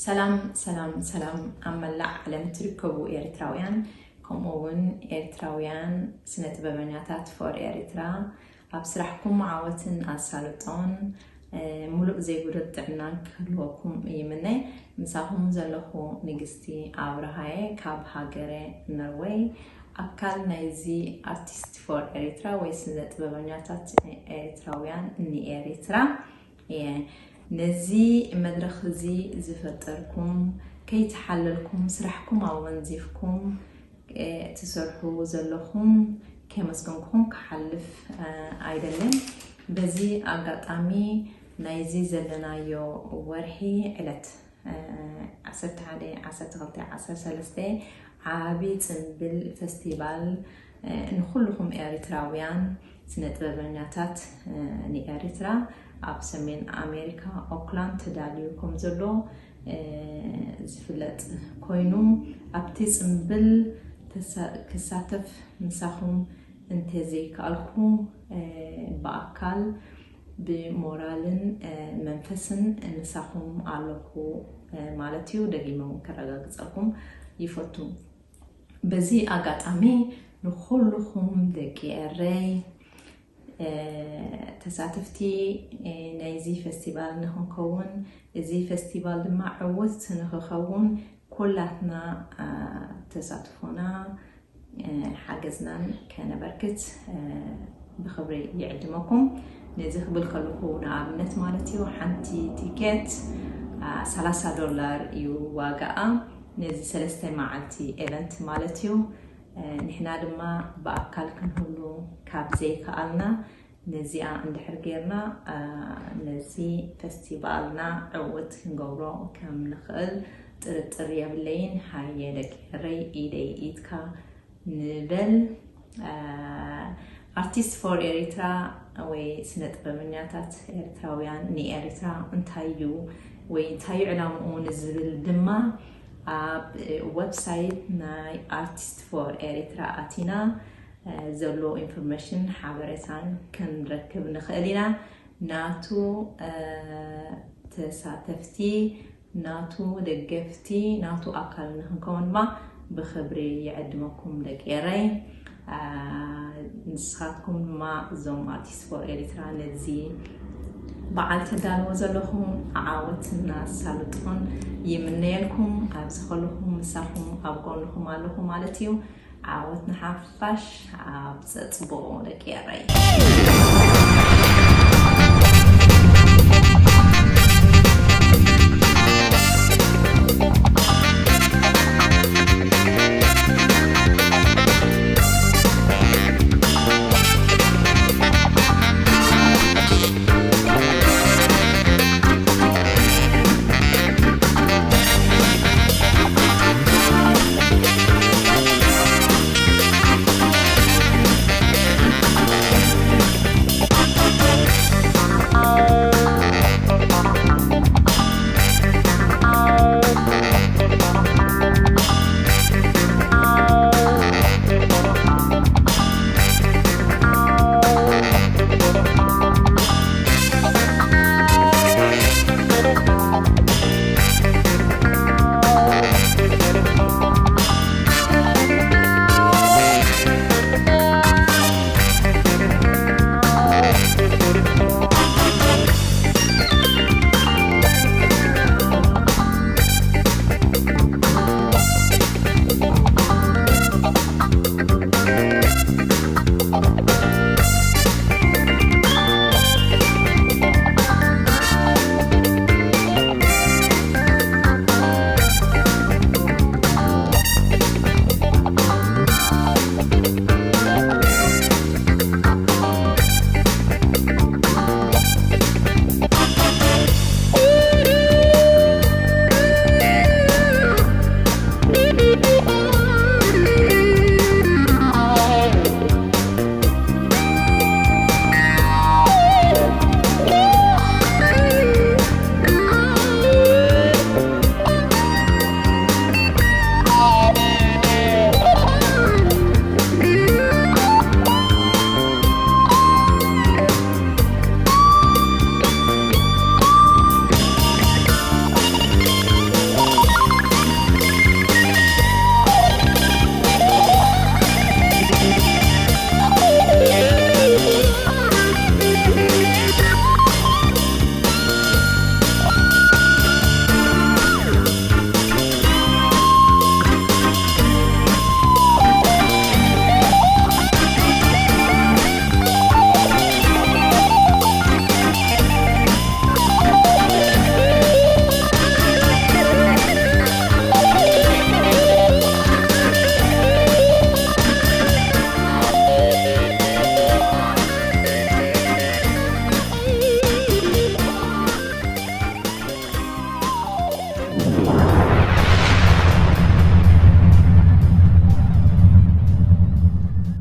ሰላም ሰላም ሰላም ኣብ መላእ ዓለም ትርከቡ ኤርትራውያን፣ ከምኡ እውን ኤርትራውያን ስነ ጥበበኛታት ፎር ኤርትራ፣ ኣብ ስራሕኩም ዓወትን ኣሳልጦን፣ እ፣ ሙሉእ ዘይጉደል ጥዕናን ክህልወኩም ይምነ። ምሳኹም ዘለኹ ንግስቲ ኣብርሃየ ካብ ሃገረ ኖርወይ። ኣካል ናይዚ ኣርቲስት ፎር ኤርትራ ወይ ስነ ጥበበኛታት ኤርትራውያን ንኤርትራ እየ። ነዚ መድረኽ እዚ ዝፈጠርኩም፣ ከይተሓለልኩም ስራሕኩም ኣወንዚፍኩም፣ እ፣ ትሰርሑ ዘለኹም ከመስገንኩም ክሓልፍ፣ እ፣ ኣይደልን። በዚ ኣጋጣሚ ናይዚ ዘለናዮ ወርሒ ዕለት፣ እ፣ ዓሰርተ ሓደ፣ ዓሰርተ ክልተ፣ ዓሰርተ ሰለስተ ዓቢ ጽምብል ፈስቲቫል፣ እ፣ ንኹልኹም ኤርትራውያን ስነ ጥበበኛታት፣ እ፣ ንኤርትራ ኣብ ሰሜን ኣሜሪካ ኦክላንድ ተዳልዩ ከም ዘሎ፣ እ፣ ዝፍለጥ ኮይኑ፣ ኣብቲ ጽምብል ተሳ-፣ ክሳተፍ ምሳኹም እንተዘይከኣልኩ፣ እ፣ ብኣካል ብሞራልን፣ እ፣ መንፈስን ምሳኹም ኣለኹ፣ እ፣ ማለት እዩ። ደጊመ እውን ከረጋግጸልኩም ይፈቱ። በዚ ኣጋጣሚ ንኹልኹም ደቂ ኤረይ፣ እ፣ ተሳተፍቲ፣ እ፣ ናይዚ ፈስቲቫል ንኽንከውን፣ እዚ ፈስቲቫል ድማ ዕውት ንኽኸውን ኩላትና፣ እ፣ ተሳትፎና፣ እ፣ ሓገዝናን ከነበርክት፣ እ፣ ብኽብሪ ይዕድመኩም። ነዚ ክብል ከለኹ ንኣብነት ማለት እዩ፣ ሓንቲ ቲኬት፣ እ፣ ሰላሳ ዶላር እዩ ዋጋኣ። ነዚ ሰለስተ መዓልቲ ኤቨንት ማለት እዩ። እ፣ ንሕና ድማ ብኣካል ክንህሉ ካብ ዘይከኣልና፣ ነዚኣ እንድሕር ጌርና፣ እ፣ ነዚ ፈስቲቫልና ዕውት ክንገብሮ ከም ንኽእል ጥርጥር የብለይን። ሃየ ደቂ ኤረይ፣ ኢደይ ኢድካ ንበል። እ፣ ኣርቲስት ፎር ኤሪትራ ወይ ስነ ጥበበኛታት ኤርትራውያን ንኤሪትራ እንታይ እዩ ወይ እንታይ እዩ ዕላምኡ ንዝብል ድማ ኣብ ዌብሳይት ናይ ኣርቲስት ፎር ኤሪትራ ኣቲና፣ እ፣ ዘሎ ኢንፎርሜሽን ሓበሬታን ክንረክብ ንኽእል ኢና። ናቱ፣ እ፣ ተሳተፍቲ፣ ናቱ ደገፍቲ፣ ናቱ ኣካል ንክንከውን ድማ ብኽብሪ ይዕድመኩም ደቂ ኤረይ። እ፣ ንስኻትኩም ድማ እዞም ኣርቲስት ፎር ኤሪትራ ነዚ በዓል ተዳልዎ ዘለኹም ዓወትን ኣሳልጦን ይምነየልኩም። ኣብዚ ከለኹም ምሳኹም ኣብ ጎንኹም ኣለኹ ማለት እዩ። ዓወት ንሓፋሽ። ኣብ ጸጽብቑ ደቂ ኤረይ።